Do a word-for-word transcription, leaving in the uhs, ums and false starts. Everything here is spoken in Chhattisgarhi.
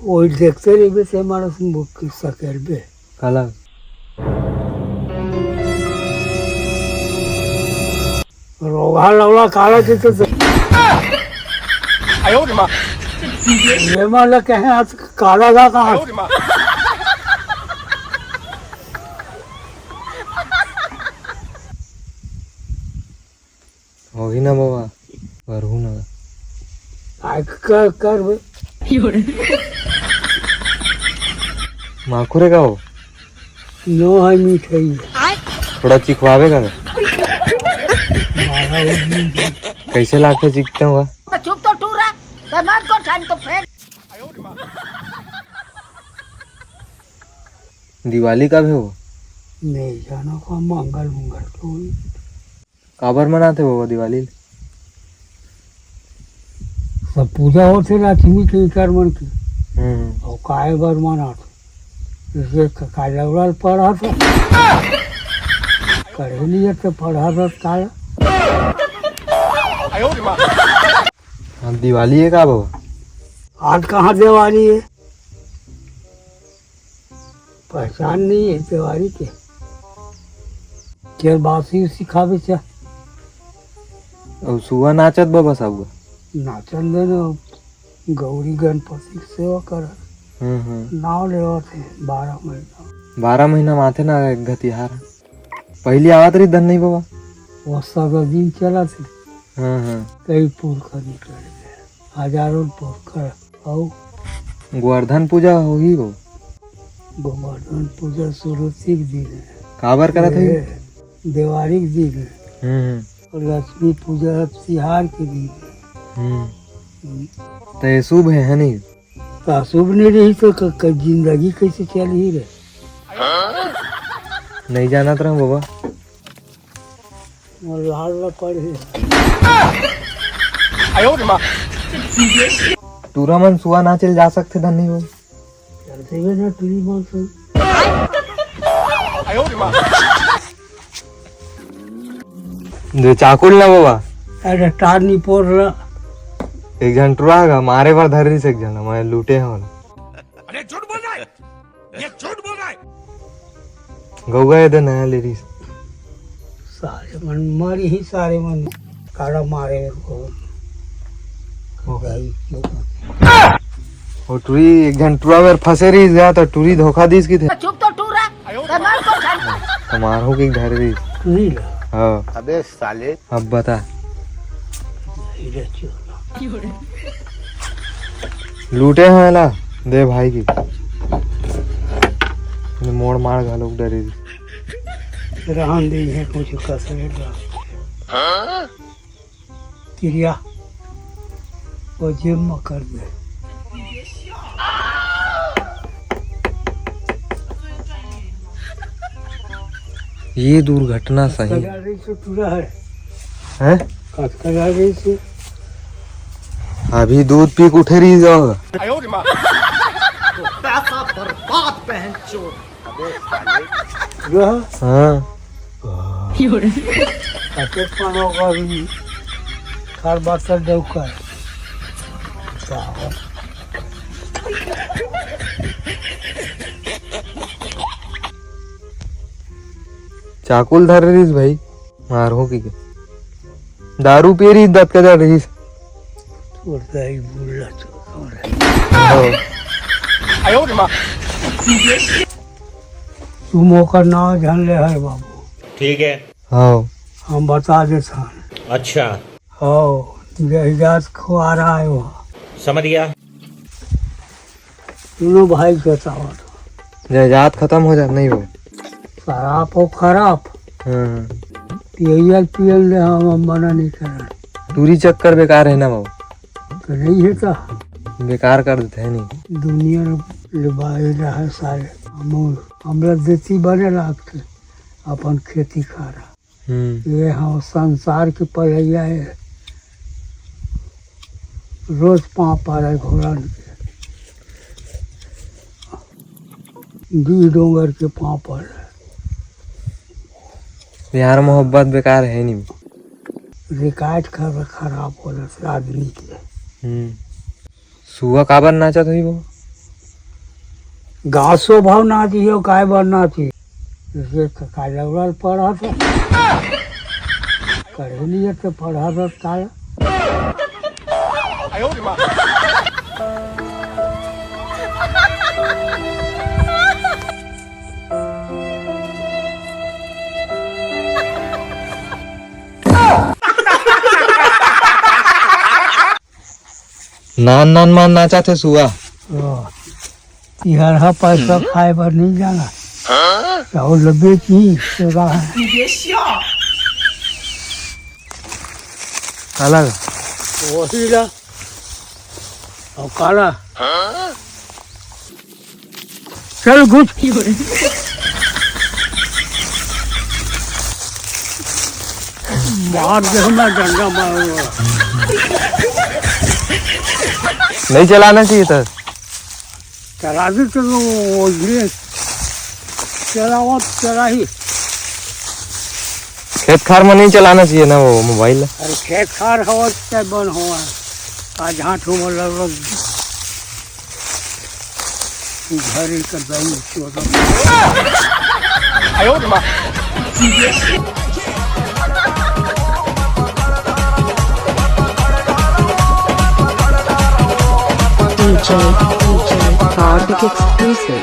ओही देखते रहिबे, ते मानस मुख के सकेलबे। काला? रोगहा लौला काला के, के, ये मान ल कहे आज काला ला कहाँ? होही ना बाबा, करहू ना। आय कर, कर बे। माखुर हे का वो? नो है, मीठ है ये। थोड़ा चिखवावे का? बारह हो गई। कैसे लागथे चिखते हुआ? तो चुप तो टूरा, तो मत को ठन तो फेर। दिवाली कब हे वो? नहीं जानो का, मंगल मंगल को ही। काबर मनाथे बाबा दिवाली ल? सब पूजा होथे लक्ष्मी के, इकर मन के। हम्म। अउ काय बर मनाथे? जइसे क-, का लौड़ा ल पढ़ाथे। करे लिए तो पढ़ाथे काला। अब दिवाली हे का बाबा? आज कहाँ दिवाली हे? पहचान नहीं है त्योहारी के। केर बासी सिखावे चा। अउ सुआ नाचत बाबा साबुआ। नाचन दे न, गौरी गणपति के सेवा कर। हम्म, हम्म। नाव लेवत हे बारह महीना। बारह महीना में आथे ना एक घतिहार। पहली आवत रही धन नहीं बाबा। वो सदा दिन चलत हे। हाँ, हाँ। कई पुरखा निकल गए, हजारों पुरखा। अउ गोवर्धन पूजा होही वो। गोवर्धन पूजा सुरुचि के दिन हे। काबर करत हे? ए, देवारी के दिन हे। हम्म, हम्म। अउ लक्ष्मी पूजा तिहार के दिन हे। हम्म। हम्म। त ये शुभ हे, हे नहीं? त शुभ नहीं रही तो क-, क-, जिंदगी कैसे चलही रे? नहीं जानत रहूं बाबा। मोर लाल ला पड़ही। टूरा मन सुआ नाचे ल जा सकथे धन नहीं हो। चलथे बे ना टूरी मन से। दे चाकुल ना बाबा। अरे टार नहीं पोर रहा। एक झन टूरा गा मारे बर धर रही से एक झन, मैं लूटे हूं ना। अरे झूठ बोल रहा है। ये झूठ बोल रहा है। गौगा ये दे नया ले रही। सारे मन मरी ही, सारे मन काला मारे को। ओ। भाई, वो टूरी एक झन टूरा मेर फंसे रही जा, तो टूरी धोखा दीस की थे। चुप तो टूरा, कमाल को छन। कमाल हो के धर रही। टूरी ला। हाँ। अबे साले। अब बता। लूटे हैं ला, दे भाई की। मोड़ मार घालो डरे। रहन दे, ये कुछ कसर है। किरिया, वो जिम कर दे। ये दुर्घटना सही। कचका गाड़ी से टूरा है। हैं? कचका गाड़ी से। अभी दूध पी के उठे रही जाओ। पैसा बर्बाद, बहन चोद। अबे साले। हाँ। अबे पानो का भी कार बात कर दो का। चाकुल धर रहीस भाई, मारहूं कि के। दारू पी रहीस, दत का जा रहीस। छोड़ता ही बुल्ला छोड़। हाँ। तुम ओकर नाव जान ले है बाबू। ठीक है। हाँ। हम बता देत हन। अच्छा। हाँ, जहिजात खुआरा है वहाँ। समझ गया। तीनों भाई के बतावत। जहिजात खत्म हो जात नहीं हो। शराब हो खराब। हाँ। पियल पियल ले हम, हम मना नहीं करन। टूरी चक्कर बेकार है ना बाबू। तो नहीं है का? बेकार कर देते हैं नहीं। दुनिया ले बाहर रहा सारे। हम, हमरा देती बने लागते अपन खेती खारा। हम्म। ये हाँ संसार के पढ़ैया है। रोज पाँव पड़े घोड़न के। दी डोंगर के पाँव पड़े। यार मोहब्बत बेकार है नहीं। रिकार्ड खर-, खराब होला से आदमी के। हम्म। सुआ काबर नाचत होही वो? गाँव शोभा नाची हो, काय बर नाची? इसे तो काय लौड़ल पढ़ा था। करे लिए तो पढ़ा था काला। नान नान मान नाचा थे सुआ। ओ, इहर हा पैसा खाए बर नहीं जाना। चावल ल बेची, तो रहा। काला? वही ला। और काला? चल घुस। मार दे, मैं डंडा मारूंगा। नहीं चलाना चाहिए था। चला दे तो वो ये चलाओ, चला ही। खेत खार में नहीं चलाना चाहिए ना वो मोबाइल। अरे खेत खार हवा चाहे बन हवा, आज हाथ हो लगभग घर ही कर दई चोदो। D J, D J, Karthik exclusive.